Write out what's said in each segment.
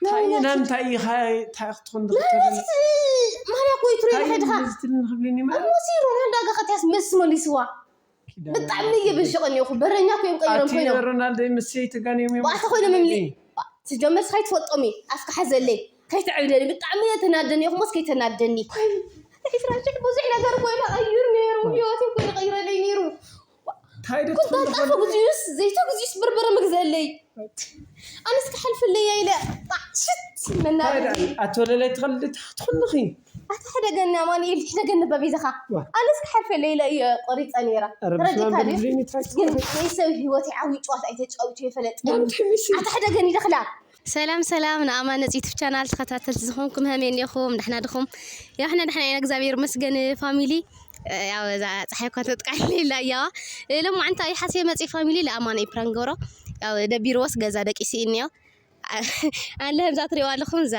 እንታይ ኢና እንታይ ኢኻ እንታይ ክትኾን ማለት ማርያ ኮይትሩ እንታይ ይኸድኻ ዝትልን ክብልኒ ማለት እሞሲ ሮናልዶ ኣጋ ኸትያስ መስ መሊስዋ። ብጣዕሚ እየ በሽቐኒ እኹ በረኛ ኮይም ቀይሮም ኣቲ ኮይኖም ሮናልዶ ምስ ተጋንዮም እዮም ባዕተ ኮይኖም እምሊ። ትጀመርስ ከይትፈልጦም እዩ ኣፍካ ሓዘለይ። ከይትዕብደኒ ብጣዕሚ እየ ተናደኒ እኹ ሞስ ከይተናደኒ። ዒስራ ሽሕ ብዙሕ ነገር ኮይነ ቀይር ነይሩ። ህይወት ኮይነ ቀይረለይ ነይሩ። እንታይ ዶ ኩንታ ትፈልጥ ጣፎ ግዜኡስ ዘይተ ግዜኡስ በርበረ መግዘለይ። ኣነስ ክሓልፈለይ ኢለ ሽት መናሪ ኣቶ ለላይ ትኸልድ ትኽንኺ ኣታ ሕደገኒ ኣማኑኤል ሕደገኒ በቢዛኻ። ኣነስ ክሓልፈለይ ኢለ እየ ቆሪፀ ነይራ። ተረዲካ ድዩ? ግን ናይ ሰብ ህይወት ይዓዊ ጨዋታ ኣይተጫውቱ የፈለጥ ኣታ ሕደገኒ ደኽላ። ሰላም ሰላም ንኣማነፅ ዩቱብ ቻናል ተኸታተልቲ ዝኾንኩም ሃመይ እኒኹም? ዳሕና ድኹም? ያው ሕና ዳሕና ኢና እግዚኣብሔር ይመስገን። ፋሚሊ ያው እዛ ፀሓይ እኳ ተጥቃዕኒ ኢላ እያዋ። ሎማዓንቲ ኣይሓስየ መፅእ ፋሚሊ ለኣማነ ፕራንክ ገብሮ ያው ደቢርዎስ ገዛ ደቂሲ እኒዮ። ኣለ ህምዛ ትሪዋ ኣለኹም እዛ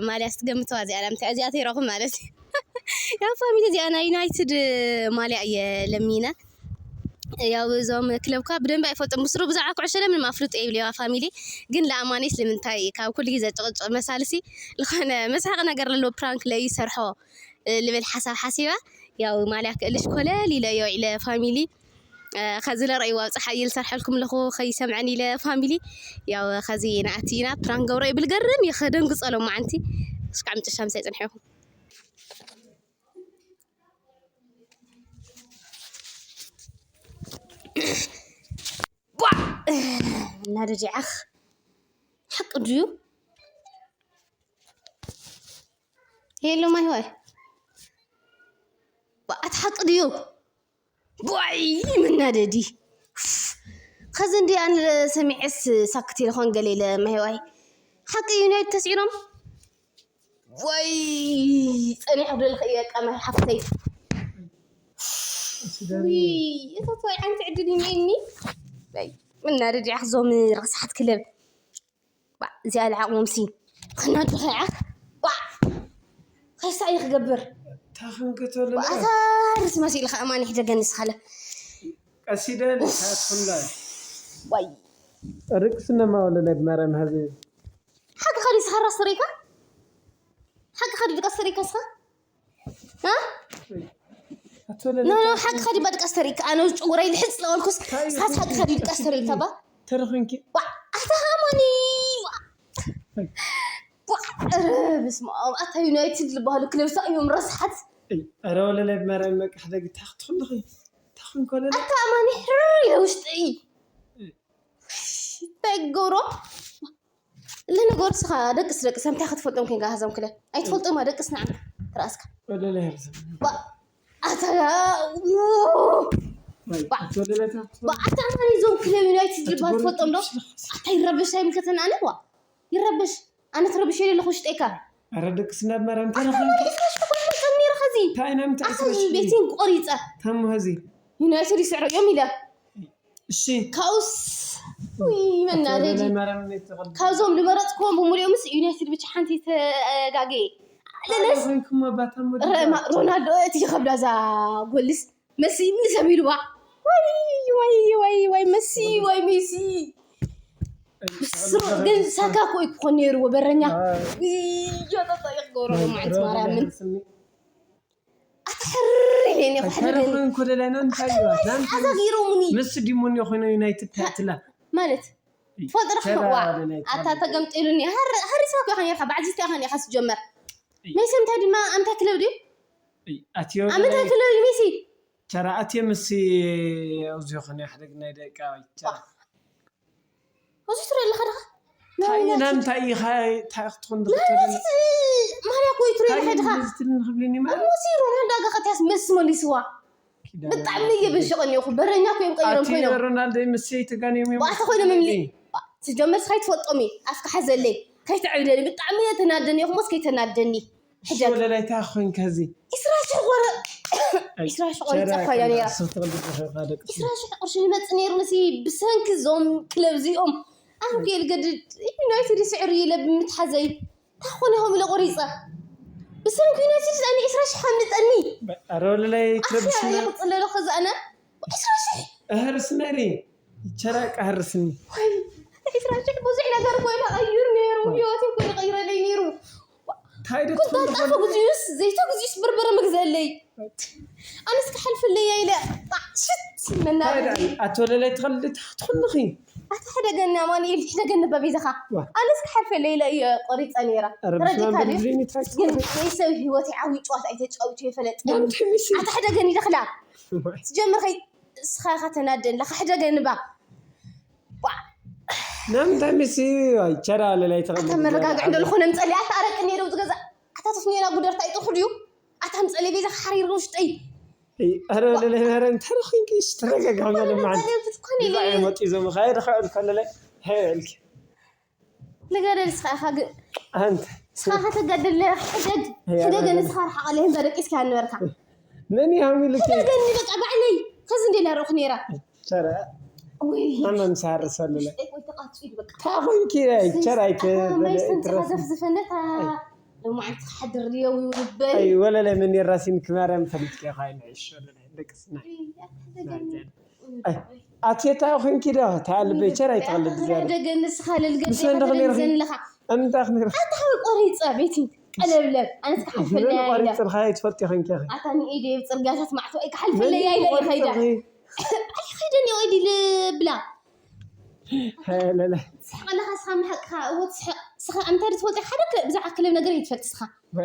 ማልያ ስትገምተዋ እዚኣ ላ ምታይ እዚኣ ተይረኹም ማለት እዩ። ያው ፋሚሊ እዚኣ ናይ ዩናይትድ ማልያ እየ ለሚነ። ያው እዞም ክለብካ ብደንቢ ኣይፈልጦም ብስሩ ብዛዕባ ኩዕሾ ለምን ማፍልጦ የብልዋ ፋሚሊ። ግን ለኣማኔስ ልምንታይ ካብ ኩሉ ግዜ ጭቕጭቕ መሳልሲ ዝኾነ መስሓቂ ነገር ለለዎ ፕራንክ ለይሰርሖ ልብል ሓሳብ ሓሲባ ያው ማልያ ክእልሽ ኮለል ኢለ ዮ ኢለ ፋሚሊ። ከዚ ለረእይዋ ኣብ ፀሓይ እየ ዝሰርሐልኩም ኣለኹ ከይሰምዐን ኢለ ፋሚሊ። ያው ከዚ ንኣቲ ኢና ፕራንክ ገብሮ ይብል ገርም ይኸደንግፀሎም መዓንቲ እስካዕ ምጭሻ ምሳይ ፅንሐ ይኹም። ቧዕ እናደዲዓኽ ሓቂ ድዩ? የሎ ማይ ሆይ ኣቲ ሓቂ ድዩ? ቧይ መናደዲ ከዚ እንዲ ኣነ ሰሚዐስ ሳክት ኢለ ኾን ገለ ኢለ ማይ ሆይ ሓቂ ዩናይት ተስዒሮም ወይ ፀኒሕ ደልክ እየ ቀመ ሓፍተይ እቶቶ ሓንቲ ዕድል ይኒኤኒ ምናደድ ያኽዞም ረሳሓት ክለብ እዚኣ ለዓቕሞም ሲ ክናዱ ከይዓኽ ከይሳ እዩ ክገብር ታኽንከተሉ ኣታ ርስ መሲልካ እማን ይሕደገኒ ስኻለ ቀሲደን ታትኩንዳን ዋይ ርቅስነማ ወለላይ ብማርያም ሃዘ ሓቂ ኸዲ ስኻ ራስ ሪካ ሓቂ ኸዲ ድቀስ ሪካ ስኻ ሓቂ ኸዲ ባድቀስ ተሪካ ኣነ ጨጉረይ ልሕፅ ለበልኩስ ሳት ሓቂ ኸዲ ድቀስ ተሪካ ባ ተረኽንኪ ኣታ ሃማኒ በስመ ኣብ ኣታ ዩናይትድ ዝበሃሉ ክለብ ሳ እዮም ረስሓት ኧረ ወለላይ ብማርያም በቃ ሕደግ ታኽትኽልኺ ታኽንኮለለ ኣታ ኣማኒ ሕር ኢለ ውሽጢ እንታይ ገብሮ ለነገሩ ስኻ ደቅስ ደቅስ እንታይ ክትፈልጦም ኮንካ ሃዞም ክለ ኣይትፈልጦማ ደቅስ ንዓ ራእስካ ኣታ ኣታ ማን እዞም ክለብ ዩናይትድ ዝበሃል ትፈልጦም ዶ ኣታ ይረብሽ ኣይምልከተና ኣነ ዋ ይረብሽ ኣነ ትረብሽ የለ ኣለኹ ውሽጠይካ ኣረ ደቅስ ናብ መርያም ተረኸብኪ ጸሚር ኸዚ እንታይ ኢና ምታይ ኣታ ቤቲን ቆሪጸ ታሙ ኸዚ ዩናይትድ ይስዕሮ እዮም ኢለ እሺ ካውስ ውይ መናደዲ ካብዞም ዝመረፅክዎም ብምሉኦም ምስ ዩናይትድ ብቻ ሓንቲ ተጋገየ ኣለለስ ሮናልዶ እቲ ከብዳ እዛ ጎልስ መሲ ምን ሰብ ኢልዋ ወይ ወይ ወይ ወይ መሲ ወይ መሲ ግን ሳካ ኮይ ክኾን ነይርዎ በረኛ ይጠጠቕ ክገብሮ ማለት ማርያምን ኣታ ሕሪ ኢለኒ ተረፈ እንኮ ደላይና እንታይ እዩ ኣታ ናንተ ኣዛጊሮሙኒ ምስ ዲሞንዮ ኮይነ ዩናይትድ ታትላ ማለት ትፈልጥና ክትዋ ኣታ ተገምጢሉኒ ሃሪስካ እኮ ኢኻ ነርካ ባዕዚዝካ ኢኻ ነርካ ስጀመር ሜሲ እንታይ ድማ ኣምታይ ክለብ ድዩ ኣትዮ ኣምታይ ክለብ ድዩ ሜሲ ቸራ ኣትዮ ምስ ኣብዚ ይኾነ ሓደ ናይ ደቂ ኣባይ ቸራ እዚ ትርኢ ኣለኻ ድኻ እንታይ ኢና እንታይ ኢኻ እንታይ ክትኾን ድኽተል ማርያ ኮይ ትርኢ ኣለኻ ድኻ ዝትልን ክብልኒ ማለት እሞሲ ሮናልዶ ኣጋ ከትያስ መስ መሊስዋ ብጣዕሚ እየ በሽቐኒ እኹ በረኛ ኮይም ቀይሮም ኣቲ ኮይኖም ሮናልዶ ምስ ተጋንዮም እዮም ባዕተ ኮይኖም እምሊ ትጀመርስ ከይትፈልጦም እዩ ኣፍካ ሓዘለይ ከይትዕብደኒ ብጣዕሚ እየ ተናደኒ እኹ ሞስ ከይተናደኒ ሕደግ ወለላይ እንታይ ኮይንካ እዚ ዒስራ ሽሕ ቆረ ዒስራ ሽሕ ቆረ ሸራ ይጸፋ እያ ነይራ ሶፍት ቅልጥ ዝኸፋ ደቂ ዒስራ ሽሕ ቅርሺ ይመጽእ ነይሩ ንሲ ብሰንኪ እዞም ክለብ እዚኦም ኣነ ጌል ገድድ ዩናይትድ ይስዕር ኢለ ብምትሓዘይ እንታይ ኮነ ከምኡ ኢለ ቆሪጸ ብሰንኪ ዩናይትድ ዝኣኒ ዒስራ ሽሕ ኣምልጠኒ ኧረ ወለላይ ኣፍያ ትረብሽና እየ ክጽለሎ ከዚ ኣነ ዒስራ ሽሕ እህርስ ነሪ ቸራ ቀህርስኒ ወይ ዒስራ ሽሕ ብዙሕ ነገር እኮ እዩ ተቐይሩ ነይሩ ህይወት እኮ ይቐይረ እንታይ ዶ ኩንታ ጣፎ ግዜኡስ ዘይተ ግዜኡስ በርበረ መግዘለይ ኣነስ ክሓልፈለይ ኢለ ጣዕ ሽት መናበሪ ኣቶ ለላይ ትኸልድ ትኾንኺ ኣታ ሕደገኒ ኣማኑኤል ሕደገኒ በቢዛኻ ኣነስ ክሓልፈለይ ኢለ እየ ቆሪፀ ነይራ ተረዲካ ድዩ ግን ናይ ሰብ ህይወት ዓብዩ ጨዋታ ኣይተጫዊቱ የፈለጥ ኣታ ሕደገኒ ደኽላ ትጀምር ኸይ እስኻ ኢኻ ተናደን ለኻ ሕደገኒ ባ ንምንታይ ምስ ቸራ ለላይ ትኸልድ ኣታ መረጋግዒ እንዶ ዝኾነ ምፀሊ ኣታ ኣረቂ ነይሩ ዝገዛ ኣታ ተስኒና ጉደርታ ይጥርሑ ድዩ ኣታ ምፀሊ ቤዛ ሓሪር ውሽጠይ ኧረ ለለ ኧረ እንታይ ረኺንኪ እሺ ተረጋጋሚ ኣለማዓን ይባዕ መጡ ይዞም ኻየ ደኸ እልካ ለለ ሀ እልኪ ንገደል እስኻ ኢኻ ግን ኣንተ እስኻ ከተጋድል ሕደግ ሕደግ ንስኻ ርሓቐለ ህንዛ ደቂስካ ነበርካ መን ይሃሚልኪ ሕደገኒ በቃ ባዕለይ ከዚ እንደ ላረኹ ነይራ ቸረ ወይ ኣመ ምሳርሰልለ ወይ ተቃጽዩ በቃ ታኾንኪ ቸራይክ ዘፍዝፈነታ ሎማዓንቲ ክሓድር ድዮ ይውልበይ ወለለ ምን የራሲን ክማርያም ፈልጥኪ ኻይነ ይሸለለ ደቅስና ኣቴታ ኮንኪ ዶ ታልበይ ቸር ኣይትኸልድ ዝያዳ ደገ ንስኻ ምስ መን ዶ ክነርኺ? ለልገድዘንለኻ እንታይ ክነርኺ ኣታ ሓወይ ቆሪፀ ቤቲ ቀለብለብ ኣነስ ክሓልፈለያ ኢለ ቆሪፅልካ ኣይትፈልጢ ኮንኪ ኣታ ንኢደ ብፅርጋታት ማዕቶ ኣይክሓልፈለያ ኢለ ይኸይዳ ኣይኸይደን እየ ወዲ ልብላ ለለ ስሕቐለኻ ስኻ መሓቅኻ እዎ ትስሕቕ ስኻ ኣምታይ ትፈልጦ ሓደ ክለ- ብዛዕባ ክለብ ነገር ይትፈልጥ ስኻ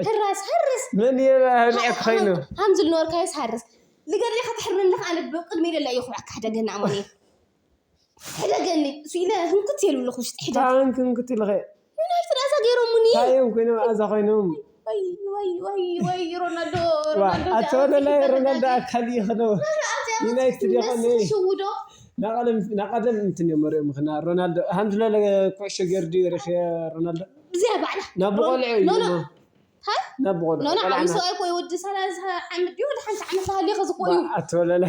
ሕራስ ሕርስ መን የብልዐ ኮይኑ ሃምዝል ነበርካዮስ ሃርስ ልገድሊ ከተሕርነልኻ ኣነ ብቅድሚ ኢለ እየ ክብዓካ ሕደገኒ ኣሞኒ ሕደገኒ እሱ ኢለ ህንክት የልብልኹ ውሽጢ ሕደ ታንክንክት ኢልኸ ዩናይትድ ኣዛ ገይሮሙኒ ታዮም ኮይኖም ኣዛ ኮይኖም ወይ ወይ ወይ ወይ ሮናልዶ ኣተወለላይ ሮናልዶ ኣካል ይኽነው ዩናይትድ ይኾነ ሽውዶ ናቐደም እንትን እዮም መሪኦም ምኽና ሮናልዶ ሃምዝለለ ኩዕሾ ገይሩ ድዩ ሪኸ ሮናልዶ ብዚያ ባዕላ ናብ ቆልዑ እዩ ናብ ቆልዑ ኖ ኖ ዓብዩ ሰብኣይ ኮይ ወዲ ሰላሳ ዓመት ድዩ ወዲ ሓንቲ ዓመት ተሃልዩ ከዚ ኮዩ ኣተወለለ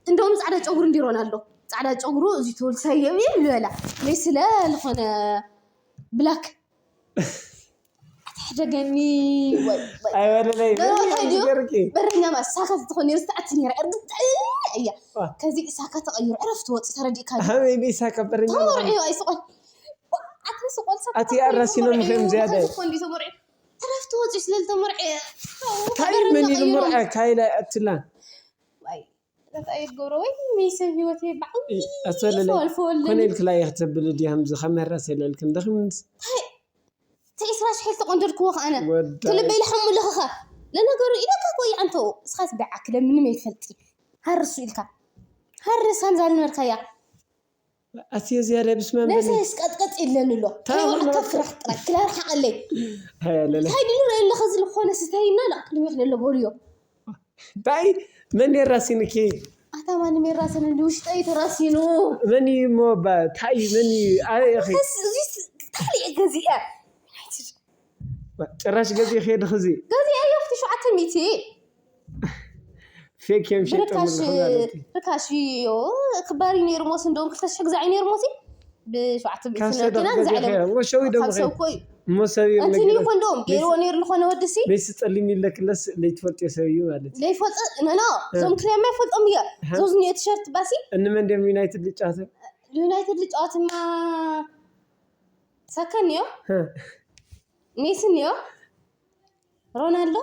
እንደውም ፃዕዳ ጨጉሪ እንዲ ሮናልዶ ፃዕዳ ጨጉሩ እዚ ተወልሳየው ይብሉ በላ ለይ ስለ ዝኾነ ብላክ ኣትሕደገኒ ኣይወለለይ በረኛ ማ ሳካ ትኾን ነርስ ተኣቲ ነራ እርግጠኛ እያ ከዚ ሳካ ተቐይሩ ዕረፍቲ ወፂ ተረዲእካ ሃበይ ቤሳ ከበረኛ ተወርዒ ኣይስቆል ኣቲ ስቆል ሰብ ኣቲ ኣራሲኖም ምኽም ዝያዳ ተወርዒ ዕረፍቲ ወፂ ስለዝተመርዒ ታይ መን ኢሉ መርዓ ካይላ ኣትላ እንታይ ይገብሮ ወይ ናይ ሰብ ህይወት ይባዕ ኣሰለለ ይፈልፈወለኒ ኮነ ኢልክላ እየ ክትብል ድያ ከምዚ ከመረሰ ኢለ ኢልክን ደኺምንስ እቲ ዕስራ ሽሕ ዝተቆንደድክዎ ከኣነ ወዳይ ትልበይ ልሓሙ ኣለኽኸ ለነገሩ ኢለካ ኮይ ኣንተ እስኻስ ብዓክ ለምንም ኣይትፈልጢ ሃርሱ ኢልካ ሃርስ ከምዛ ዝነበርካያ ኣትዮ ዝያዳ ብስማን በኒ ነሰስ ቀጥቀጥ ይለኒ ኣሎ ታው ከይወዓካ ነው። ፍራሕ ጥራይ ክላርሓቐለይ ሃያ ለለ እንታይ ድዩ ርአ ኣለኸ ዝልኾነ ስተይና ላቕ ቅድሚኽ ዘሎ በልዮ እንታይ መን የራሲንኪ ኣታ ማንም የራሰን እንዲ ውሽጠይ ተራሲኑ መን እዩ እሞ ባ- እንታይ መን እዩ ኣበይ ኢኺ ከስ እዚ ታሊዕ ገዚአ ጭራሽ ገዚእ ከድኺ እዚ ገዚአ እዮ ክቲ ሸውዓተ ሚእቲ ፌክ እዮም ሸይጦም ብርካሽ ማለት እዩ። ርካሽ እዮ ክባሪ ነይሩ ሞስ እንደውም ክልተ ሽሕ ግዛዕ ነይሩ ሞሲ ብሸውዓተ ሚእቲ ካብ ነርኪ ሰደቕ ናብ ግዛዕ ገዚእኺ እሞ ሸው ኢዶም ካብ ሰብ ኮይ እሞ ሰብ እዮም እቲ ነጊሮም ይኹን ዶም ገይርዎ ነይሩ ዝኾነ ወድሲ ሜሲ ጸሊም ይለክለስ ለይትፈልጥዮ ሰብ እዩ ማለት እዩ ዘይፈልጥ ነኖ እዞም ክለማ ይፈልጦም እየ ዞዝ ኒዮ ቲሸርት ባሲ እንመን ድዮም ዩናይትድ ልጫወቱ ዩናይትድ ልጫወትማ ሰከን እዮ ሜስን እዮ ሮናልዶ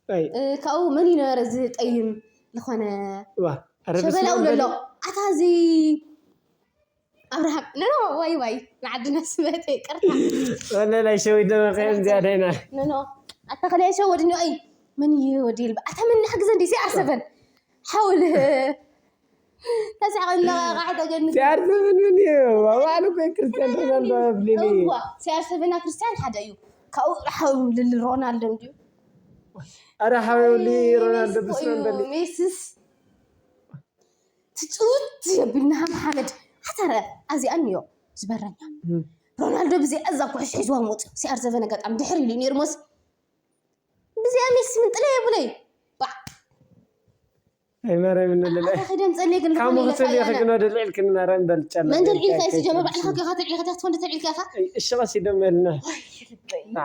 ኣይ እ፣ ካብኡ መን እዩ ነበረ እዚ ጠይም ዝኾነ ዋ ኣረ ሸበላ ብስመ ውለሎ ኣብ ኣታ እዚ ኣብርሃም ነኖ ዋይ ዋይ ንዓድና ስመተ ይቅርታ ወለ ናይ ሸዊት ደመቀ እዮም ዝያዳ ኢና ነኖ ኣታ ከላይ ሸወድኒ ኣይ መን እዩ ወዲ ይልባ ኣታ መን ንሕግዘ እንዲ ሲ ኣር ሰቨን ሓውል ተስዕቐኒ ነቓ ተገኒ ሲኣር ሰቨን ምን እዩ ባዕሉ ኮይ ክርስቲያን ሮናልዶ ብሊኒ ሲ ኣር ሰቨን ና ክርስቲያን ሓደ እዩ ካብኡ ሓው ልል ሮናልዶ እንዲዩ ኣረ ሓወሊ ሮናልዶ ብስመ በሊ ሜስስ ትፅውት የብልና ሓመድ ሓተረ ኣዚኣ እኒዮ ዝበረኛ ሮናልዶ ብዚኣ እዛ ኩዕሽ ሒዝዋ መፅኡ ሲኣር ዘበነ ገጣም ድሕር ኢሉ ነይሩ ሞስ ብዚኣ ሜስ ምንጥለ የብለይ ባዕ ኣይ ማርያም እንልለ ኣታ ከደም ፀለይ ግን ካብ ዝኾነ ኢለ ምክትል ካያና ይኽግኖ ድልዕልክን ማርያም በልጫለ መን ተልዒልካ እዩ ሲጀመር ባዕልኻ ጌኻ ተልዒልካ ትኾን ተልዒልካ ኢኻ እሺ ቀሲዶም በልና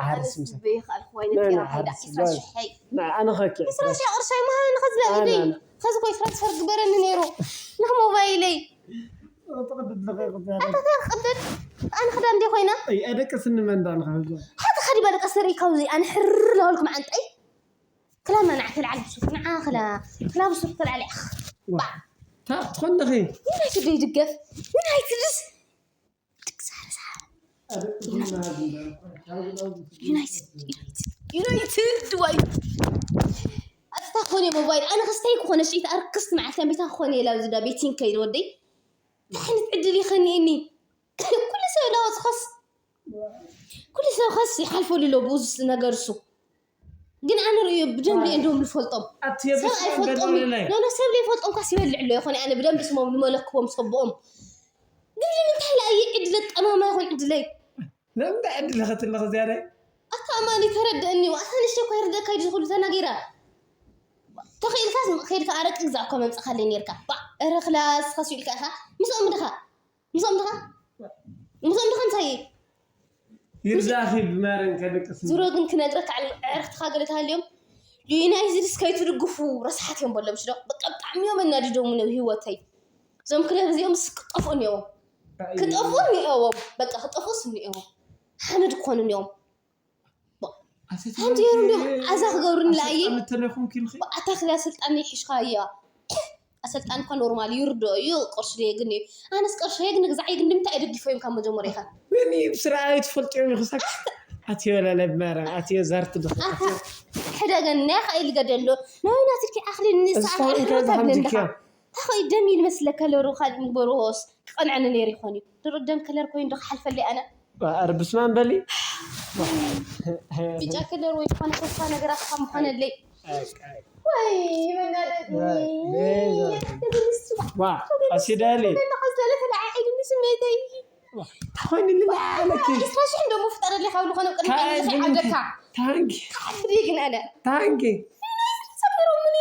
ኣነስ ዝበይ ይኽኣልኩ ዋይነት ጌራ ከይዳ ዒስራ ሽሐይ ኣነ ኸኪ ዒስራ ሽሕ ቅርሻይ መሃበኒ ኸዝለኒ ደይ ኸዚ ኮይ ትራንስፈር ግበረኒ ነይሩ ናብ ሞባይለይ ኣታ ክቕድድ ኣነ ክዳን እንዲ ኮይና ኣደቅስኒ መንዳ ንኸ ሓትኻ ኣዲ ባለቀ ሰሪ ካብዚ ኣነ ሕር ለወልኩም ዓንጠይ ክላማ ንዓ ተልዓል ብሱር ንዓ ክላ ክላ ብሱር ተልዓል ባ ታ ክትኾን ዲኺ ዩናይትድ ይድገፍ ዩናይትድስ ድግዛርዛ ዩናይትድ ዩናይትድ ዋይ ኣታ ኮነ ሞባይል ኣነ ክስተይ ክኾነ ሽይት ኣርክስት መዓልታ ቤታ ክኾነ የላ ዝዳ ቤቲን ከይድ ወደይ እንታይ ዓይነት ዕድል ይኸኒእኒ ኩሉ ሰብ ዳወፅኸስ ኩሉ ሰብ ኸስ ይሓልፈሉ ኣሎ ብኡዝ ነገር እሱ ግን ኣነ ርእዮ ብደንብ ርእዮ እንደውም ዝፈልጦም ሰብ ኣይፈልጦም ኖኖ ሰብ ዘይፈልጦም ኳስ ይበልዕ ኣሎ ይኾነ ኣነ ብደንብ ስሞም ንመለክቦም ሰብኦም ግን ንምንታይ ለኣየ ዕድለ ጠማማ ይኹን ዕድለይ ለምንታይ ዕድለ ኸትለኸ ዝያዳይ ኣታ ኣማኒ ተረድእኒ ኣታ ንሽተ እኳ ይርደእካ እዩ ዝኽሉ ተናጊራ ተኽኢልካ ከይድካ ኣረቂ ግዛእ እኳ መምፅኻለይ ነርካ ባ እረ ክላስ ኸሱ ኢልካ ኢኻ ምስኦም ድኻ ምስኦም ድኻ ምስኦም ድኻ እንታይ ይርዳኺ ብማርያም ከደቅስ ዝሮ ግን ክነግረካ ዕርክትኻ ገለ ተሃልዮም ዩናይትድስ ከይትድግፉ ረስሓት እዮም በሎም ሽዶ በቃ ብጣዕሚ እዮም ኣናዲዶም ነው ህይወተይ እዞም ክለብ እዚኦም ስ ክጠፍኡ እኒኦም ክጠፍኡ እኒኦዎም በቃ ክጠፍኡስ እኒኦዎም ሓመድ ክኾኑ እኒኦም ሓንቲ ገይሩ እንዲኦም ኣዛ ክገብሩ ንለኣየ ተለኹም ኪልኺ ኣታ ክዳ ስልጣን ይሕሽካ እያ ኣሰልጣን እኳ ኖርማል ይርድኦ እዩ ቅርሺ ደየግን እዩ ኣነስ ቅርሺ የግን ግዛዕ የግን ንምንታይ የደግፈ እዮም ካብ መጀመሪያ ኢኻ ምን ስራ ኣይትፈልጥዮም ኢኹ ሳክ ኣትዮ ለለ ብማርያም ኣትዮ ዛርት ድኽ ኣታ ሕደገን ናይ ኻኢል ገደሎ ናይ ናትኪ ኣኽሊ ንሳ እስካሁን ከዛ ሓምጅኪያ ታኾይ ደም ይልመስለ ከለሩ ካልእ ምግበርዎስ ክቐንዐኒ ነይሩ ይኾን እዩ ድሮ ደም ከለር ኮይኑ ዶ ክሓልፈለይ ኣነ ኧረ ብስማን በሊ ቢጫ ከለር ወይ ዝኾነ ተስፋ ነገራት ካብ ምኾነለይ ወይ መናደድኒ ዋ ቀሲዳሊ ተለዓዒድኒ ስሜተይ ተኾይንልና ኣለኪ ዕስራ ሽሕ እንደሞ ፍጠረለይ ካብ ዝኾነ ቅድሚ ዓብደካ ታንኪ ዓብዲ ግን ኣነ ታንኪ ሰብሮምኒ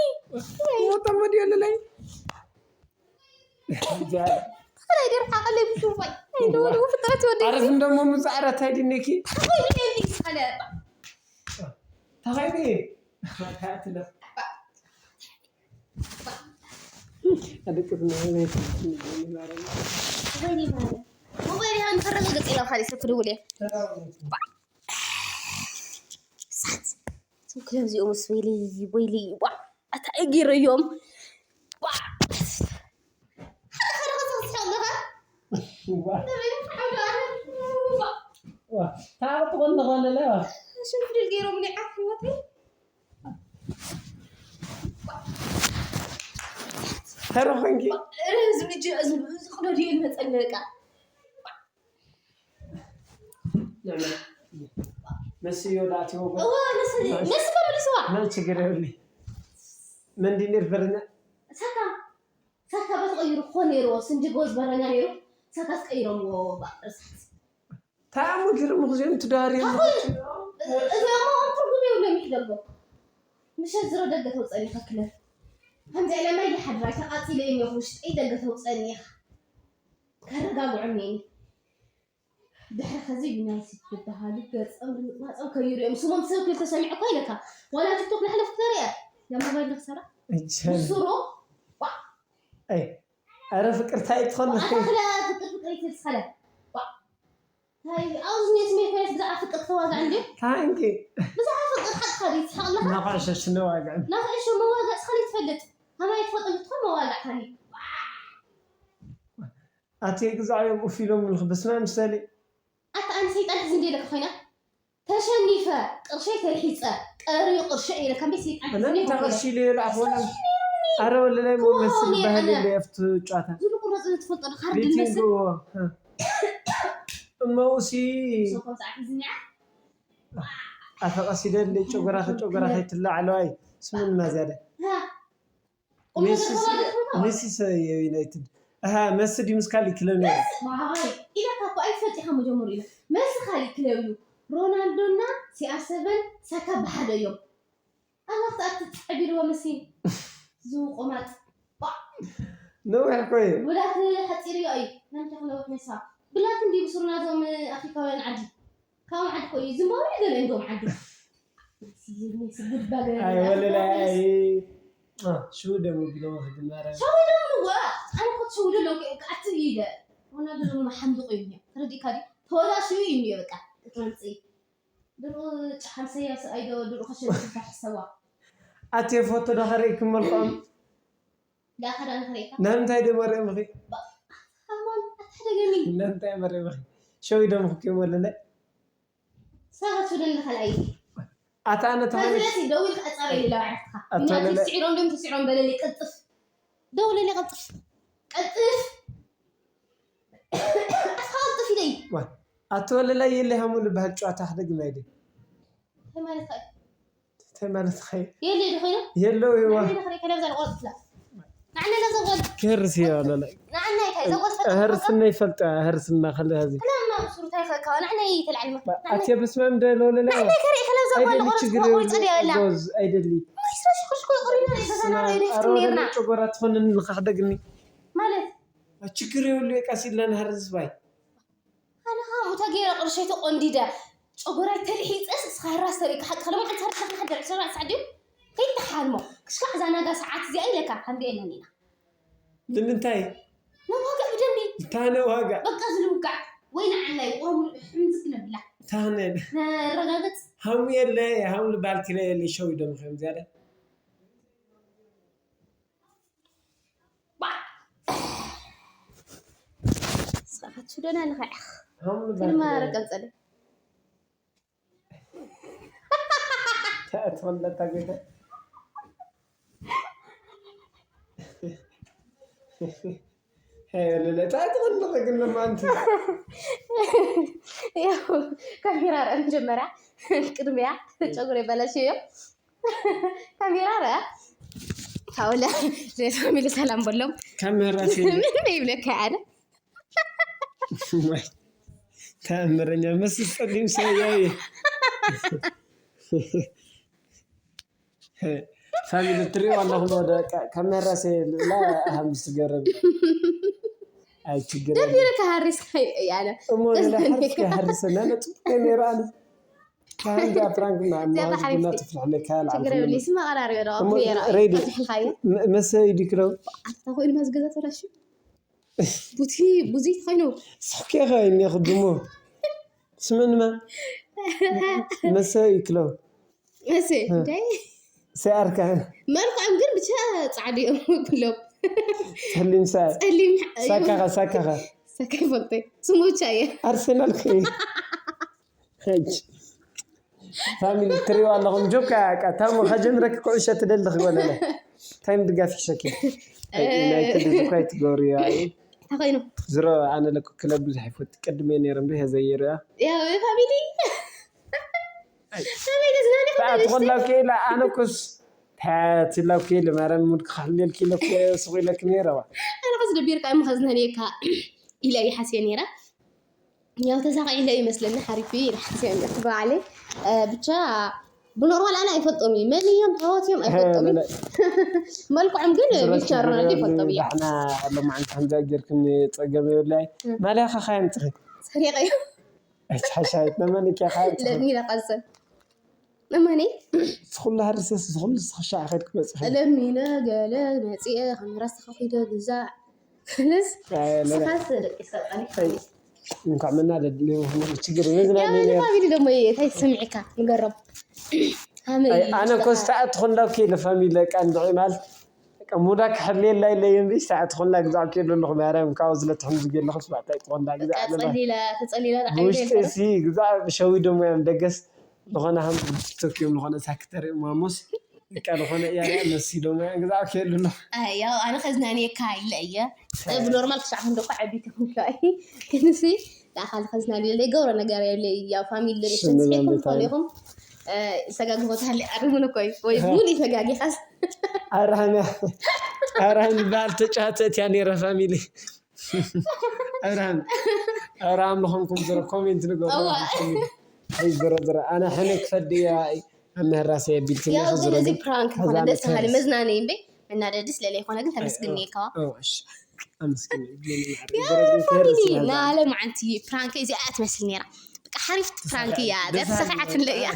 ሞጠመድ የለለይ ተኸላይ ደርሓ ቀለይ ብሽውፋይ እንደወሉ ፍጥረት ወዲ ዓረፍ እንደሞ ምዛዕራ ታይ ድነኪ ተኸይዱ የልዲ ስኸለ ተኸይዱ ኣደቅት ሞባይል ይሃን ከረጋግጽ ኢላ ካሊ ሰብ ክድውል እየ ሳት እዞም ክለብ እዚኦም ምስ ወይሊ ወይሊ ዋ ኣታ እጊረዮም ዋ ታብጥቆ እንደኾነለ ሽንፍድል ገይሮም ናይ ዓፍ ህይወተይ ተረፈንኪ ዝቅደድ ይመፀለቃ መስዮ ዳእትዎ መስ መስ ከመልስዋ ምን ችግር የብሊ መንዲ ነርፈርኛ ሳካ ሳካ በተቀይሩ ኮ ነይርዎ ስንዲ ጎዝ በረኛ ነይሩ ሳካ ስቀይሮምዎ ርሳት ታሙ ግርም ግዚኦም ትዳር እዚኦም ትርጉም የብሎም ይሕደጎ ምሸት ዝሮ ደገ ተውፀኒ ከክለል ከምዚ ኢለ ማይ ይሓድራ ተቃፂለ እዮም ውሽጠይ ደገ ተውፀኒ ኢኻ ከረጋግዖም ነኒ ድሕሪ ከዚ ዩናይትድ ዝበሃሉ ገፀም ብምጥማፆም ከይርኦም ስሞም ሰብ ክብል ተሰሚዑ እኮ ኢለካ ዋላ ቲክቶክ ዝሓለፍኩ ተሪአ ናብ ሞባይል ንክሰራ ስሮ ኣረ ፍቅርታ ይትኾን ኣታክላ ፍቅር ፍቅር ይትልስኸለ ኣብዚ ኔት ሜኮነት ብዛዕባ ፍቅር ክተዋጋዕ እንዲ ታንኪ ብዛዕባ ፍቅር ሓቅካ ድዩ ትስሓቅ ኣለካ ናኳዕሸሽ ንዋግዕን ናኩዕሾ መዋጋዕ ስኻሊ ትፈልጥ ከማይ ትፈልጥ እንትትኾን መዋጋዕ ካሊ ኣቲ ግዛዕ እዮም ኡፍ ኢሎም ምልክ በስመ ምሰሊ ኣታ ኣነ ሰይጣን ሕዚ እንደ ኢለካ ኮይና ተሸኒፈ ቅርሸይ ተልሒፀ ቀሪዩ ቅርሸ ኢለ ከመይ ሰይጣን ሕዚ እነን እንደ ኢለካ ተቐርሺ ኢለ ይልኣኽ ወላ ኣረ ወለላይ ሞ መስል ባህል የለ ኣብቲ ጨዋታ ዝሉ ቁረፅ ትፈልጦ ዶ ካርድ ቤቲንግ መስል እሞ እሲ ሶኮ ፃዕሒዝኛ ኣፈቐሲደለይ ጨጎራ ከጨጎራ ከይትላዓለዋይ ስምን ማዝያደ ሜሲ ሰ- ሜሲ ሰ የዩናይትድ ኣሃ መሲ ድዩ ምስ ካሊእ ክለብ ነይሩ ማይ ኢለካ እኮ ኣይትፈልጥ ኢኻ መጀመሩ ኢለ መሲ ካሊእ ክለብ እዩ ሮናልዶና ሲኣር ሰቨን ሳካ ብሓደ እዮም ኣላ ክትኣት ትፀዕቢልዎ መሲ ዝውቆማጥ ነዊሕ እኮ እዩ ብላክ ሓፂር እዩ እዩ ናንተ ክነውሕ ነሳ ብላክ እንዲ ብስሩና ዞም ኣፍሪካውያን ዓዲ ካብ ዓዲ ኮዩ ዝምባብዕ ገለ እንዶም ዓዲ ኣይ ወለላ ኣይ ሽው ደሞ ቢሎ ክድማረ ሸወደምዋ ኣነ ኮት ሸወደ ለው ከኣት ኢለ ሆና ብሎ ሓምድቆ እዩ ተረዲካ ዲ ተወላሽዩ እዩ በቃ ክትመጽእ ድርኡ ጨሓም ሰያ ሰኣይ ዶ ድርኡ ከሸንፍ ሓሰዋ። ኣትየ ፎቶ ዶ ከርእይኩም መልክዖም? ዳኸዳ ንኽሬካ ንምንታይ ዶ መሪኦምኺ? ኣማን ኣታደገኒ ንምንታይ መሪኦምኺ? ሸዊዶምኺ ወለለ ሰባት ወደ ንኸላይ ኣታ ኣነ ተኸ ስለዚ ደውል ኣጻበይ ለባዕትካ ኣቶ ምክንያቱ ለለ- ስዒሮም ዶም ተስዒሮም በለለይ ቀልጥፍ ደውለለይ ቀልጥፍ ቀልጥፍ ኣስኻ ቀልጥፍ ኢለይ ኣቶ ወለላይ የለ ሃሙ ልበሃል ጨዋታ ክደግም ኣይደ እንታይ ማለት ከ እንታይ ማለት ኸ የለ ዶ ኮይኑ የለው ይዋ ንዓይ ዶ ከለብ ዘልቆጥላ ንዓይ ለዘ ጓል ክህርስ እየ ወለላይ ንዓይ እንታይ ዘ ጓል እህርስና ይፈልጣ እህርስና ከለ ዚ ክላም ናብ ሱሩታይ ከካዋ ንዓይ ተልዓልማ ኣትየ በስመ ኣብ እንደ ወለላይ ንዓይ ከርኢ ከለብ ዘ ጓል ኣይደሊ ቆርጽ ችግር ቆርጽ የብሉ ደያላ ጎዝ ኣይደሊ ማይስራ ሽኩር ሽኩር ቆሪና ይተዛራረዩ ኣረ ነይርና ወለላይ ጨጎራ ትኾንኒ ንኻሕደግኒ ማለት ችግር የብሉ የቃስ ኢልና ንሃርስ ባይ ኣነ ከዓ ሙታ ገይረ ቅርሸይ ተቆንዲደ ጨጎራይ ተልሒፀስ እስኻ ህራስ ተሪእካ ሓቂ ከለማ ሓንቲ ሃርስ ናሕና ሓደር ዕስራ ሰዓት ድዩ ከይተሓልሞ ክስካዕ እዛ ናጋ ሰዓት እዚኣ ኢለካ ከምዚ የለን ኢና ንምንታይ ነዋግዕ ብደንቢ ታነ ዋጋ በቃ ዝልውጋዕ ወይ ንዓላይ ቁረቡ ሕምዚ ክነብላ ታነ ነረጋግፅ ሃሙ የለ ሃሙ ልባል ክለ የለ ሸው ደም ከም ዝያደ ባዕ ሰዓት ሽደና ንኸዕ ሃሙ ልባል ትልማረ ቀንፀለ ተኸለታ ጎይታ ለለታ ትኸለታ ግን ለማንቲ ያው ካሜራ ርአ መጀመርያ ቅድሚያ ጨጉሪ በለሽዮ ካሜራ ርአ ካብለ ለፋሚሊ ሰላም በሎም ካሜራ ምን ይብለካ ኣነ ተኣምረኛ መስስ ጸሊም ሰያይ ፋሚሊ ትሪኦ ኣለኹም ወደ ካሜራ ሰ ላ ሃምስ ገረብ ኣይ ችግር የለም። ደቢረ ክሃርስ ያለ እሞ ሌላ ሓርስ ክሃርሰና ነጥብ ነይሩ ኣነ ካንጃ ፍራንክ ና ዘባ ሓሪፍ ቡና ትፍልሕ ለካ ችግር የብሉ ስማ ቀራሪዮ ዶ እሞ ብሄራ ሬዲ ተፍልሓዮ መሰይ ዲክለው ኣታ ኮይኑ መዝገዛ ተላሽ ቡቲ ቡዚ ኮይኑ ስሕኬ ኸ እኔ ክድሞ ስመንማ መሰ ይክለው መሰ እንታይ ሰኣርካ መልክዖም ግን ብቻ ጻዕዲ እዮም ኩሎም ጸሊም ሰኣር ጸሊም ሳካኸ ሳካኸ ሳካ ይፈልጠ ስሙ ብቻ እየ ኣርሰናል ከ ፋሚሊ ትሪኦ ኣለኹም ጆካ ቃ ታሞ ከጀምረክ ኩዕሾ ትደሊ ክበለለ ታይም ድጋፍ ይሸኪ ዩናይትድ ዝኳይ ትገብሩ እዩ እንታይ ኮይኑ ዝሮ ኣነ ለኩ ክለብ ብዙሕ ይፈት ቅድሜ ነይረ እምበር ዘየሩ ያው ፋሚሊ ሰበይ ተዝናኒ ትኾላ ክኢላ ኣነ ኩስ ትላ ክኢል ማርያም ሙድ ክሕልል ኪሎ ስቑ ኢለክ ነይረ ኣነ ከዚ ደቢርካ እሞ ከዝናንየካ ኢለ ይሓስየ ነይረ ያው ተሳቒ ኢለ ይመስለኒ ሓሪፍ ኢለ ሓስየ ነይረ በዓለይ ብቻ ብኖርማል ኣነ ኣይፈልጦም እዩ መን እዮም ታወት እዮም ኣይፈልጦም እዩ መልክዖም ግን ቢቸር ሮናልዶ ይፈልጦም እዮም ዳሕና ሎማዓንቲ ከምዚኣ ጌርክኒ ፀገም የብላይ ማልያ ካኻዮም ፅኺ ሰሪቐ እዩ ሓሻይት ነመን ኬኻ ለሚነ ቀፅል እመኒ ዝኩሉ ሃርሰስ ዝኩሉ ዝኽሻዕ ከድክ መፅኺ ለሚነ ገለ መፅአ ካሜራ ዝተኸፊተ ግዛዕ ለስ ስኻስ ደቂስካ ፃኒሕ እንኳዕ መናደድ ችግር መዝናኛ ፋሚሊ ደሞ እንታይ ተሰሚዕካ ንገሮም ኣነ ኮስታ ትኾንዳ ኬ ንፋሚሊ ደቃ እንድዒ ማለት ሙዳ ክሕልየላ ኢለ እየ እምበይ ሰዓት ትኾንዳ ግዛዕ ኬሉ ኣለኹ ማርያም ካብኡ ዝለትሕም ዝጌ ኣለኹ ስባዕታይ ትኾንዳ ግዛዕ ኣለና ተፀሊላ ተፀሊላ ብውሽጢ ሲ ግዛዕ ሸዊዶም እዮም ደገስ ዝኾነ ሃም ቲክቶክ እዮም ዝኾነ ሳክተር እዮም ማሞስ በቃ ዝኾነ እያ መሲዶም እዮም ግዛዕ ኬሉ ኣለኹ ያው ኣነ ከዝናንየካ ኢለ እየ ብኖርማል ክሻዕ ክንደኳ ዓቢት ይኹን ክንሲ ንኣኻል ከዝናንየ ዘይገብሮ ነገር የብለ ያው ፋሚሊ ለሽንስኩም ትኾኑ ኢኹም ሰጋግቦ ተሃሊ ኣርሙን እኮ እዩ ወይ ሙሉ ተጋጊኻስ ኣብርሃም ኣብርሃም ዝበሃል ተጫዋተ እትያ ነይረ ፋሚሊ ኣብርሃም ኣብርሃም ዝኾንኩም ዝረ ኮሜንት ንገሩ ኣይ ዝረ ዝረ ኣነ ሕነ ክፈድ እያ ኣብ ምህራሰ የቢልክኒ ያው ግን ዝረ እዚ ፕራንክ ኾነ ደስ በሃሊ መዝናነይ እምበይ መናደዲ ስለለ ይኾነ ግን ተመስግን እየካዋ ኣመስግን ፋሚሊ ናለ መዓንቲ ፕራንክ እዚኣ ትመስል ነይራ ብቃ ሓሪፍ ፕራንክ እያ ዘተሰካዓት ንለ እያ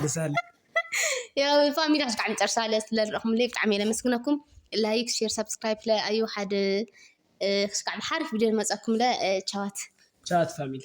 ያው ፋሚሊ ክስካዕ መጨረሻ ስለዝረኹምለይ ብጣዕሚ እየ ለመስግነኩም ላይክ ሼር ሳብስክራይብ ለኣዩ ሓደ ክስካዕ ብሓሪፍ ቪድዮ ንመፀኩም ለ ቻዋት ቻት ፋሚሊ